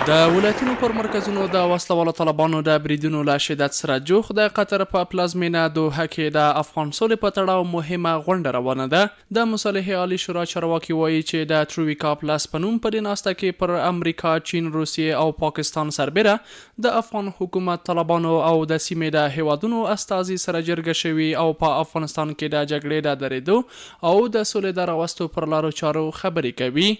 د ولایتونو پر مرکزونو د وسله والو طالبانو د بریدونو له شدت سره جوخت د قطر په پلازمینه دوحه کې د افغان سولې په تړاو مهمه غونډه روانه ده. د مصالحې عالي شورا چارواکي وايي چې د ترویکا پلس په نوم په دې ناسته کې پر امریکا، چین، روسیې او پاکستان سربېره د افغان حکومت، طالبانو او د سیمې د هېوادونو استازي سره جرګه شوي او په افغانستان کې د جګړې د درېدو او د سولې د راوستو پر لارو چارو خبرې کوي.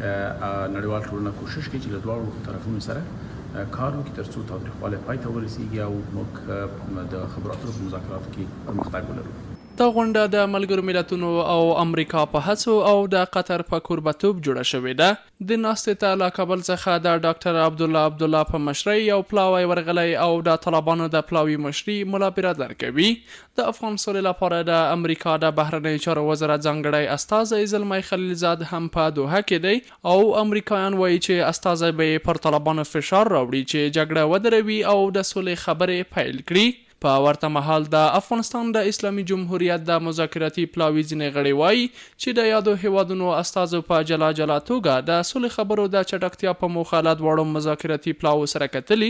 نړیوال ټولنه کوشش کوي چې له دواړو طرفونو سره کار وکړي ترڅو تاوتریخوالی پای ته ورسیږي او موږ د خبرو اترو په مذاکراتو کې پرمختګ ولرو. دا غونډه د ملګرو ملتونو او امریکا په هڅو او د قطر په کوربتوب جوړه شوې ده. دې ناستې ته له کابل څخه د ډاکټر عبدالله عبدالله په مشرۍ یو پلاوی ورغلی او د طالبانو د پلاوي مشري ملا برادر کوي. د افغان سولې لپاره د امریکا د بهرنیو چارو وزارت ځانګړی استازی زلمی خلیلزاد هم په دوحه کې دی او امریکایان وایي چې استازی به یې پر طالبانو فشار راوړي چې جګړه ودروي او د سولې خبرې پیل کړي. په ورته مهال د افغانستان د اسلامي جمهوریت د مذاکراتي پلاوي ځینې غړي وايي چې د یادو هېوادونو استازو په جلا جلا توګه د سولې خبرو د چټکتیا په موخه له دواړو مذاکراتي پلاوو سره کتلي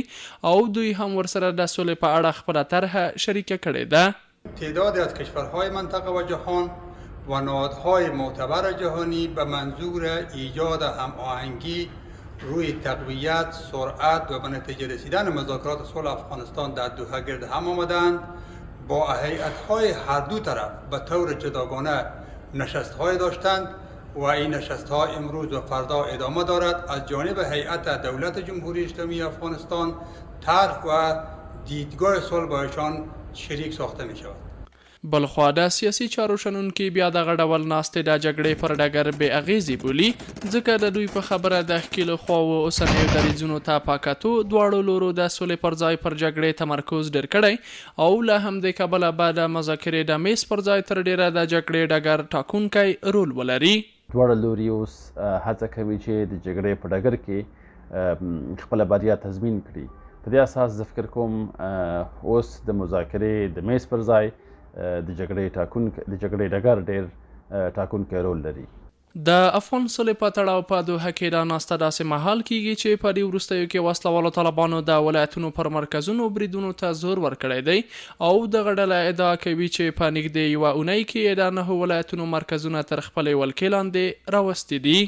او دوی هم ورسره د سولې په اړه خپله طرحه شریکه کړې ده. تعدادی از کشورهای منطقه و جهان و نهادهای معتبر جهانی به منظور ایجاد هماهنگی روی تقویت، سرعت و به نتیجه رسیدن مذاکرات صلح افغانستان در دوحه گرد هم آمدند. با هیئت‌های هر دو طرف به طور جداگانه نشست‌های داشتند و این نشست‌ها امروز و فردا ادامه دارد. از جانب هیئت دولت جمهوری اسلامی افغانستان طرح و دیدگاه صلح با ایشان شریک ساخته می شود. بلخوا د سیاسي چارو شنونکي بیا دغه ډول ناستې د جګړې پر ډګر بې اغېزې بولي، ځکه د دوی په خبره د ښکېلو خواوو اوسنیو دریځونو ته په کتو دواړو لورو د سولې پر ځای پر جګړې تمرکز ډېر کړی او له همدې کبله به د مذاکرې د مېز پر ځای تر ډېره د جګړې ډګر ټاکونکی رول ولري. دواړه لوري اوس هڅه کوي چې د جګړې په ډګر کې خپله بریا تضمین کړي. په دې اساس زه فکر کوم اوس د مذاکرې د میز پر ځای د جګړې ټاکونکی د جګړې ډګر ډېر ټاکونکی رول لري. د افغان سولې په تړاو په دوحه کې دا ناسته داسې مهال کېږي چې په دې وروستیو کې وسله والو طالبانو د ولایتونو پر مرکزونو بریدونو ته زور ورکړی دی او دغه ډله ادعا کوي چې په نږدې یوه اونۍ کې یې د نهو ولایتونو مرکزونه تر خپلې ولکې لاندې راوستي دي.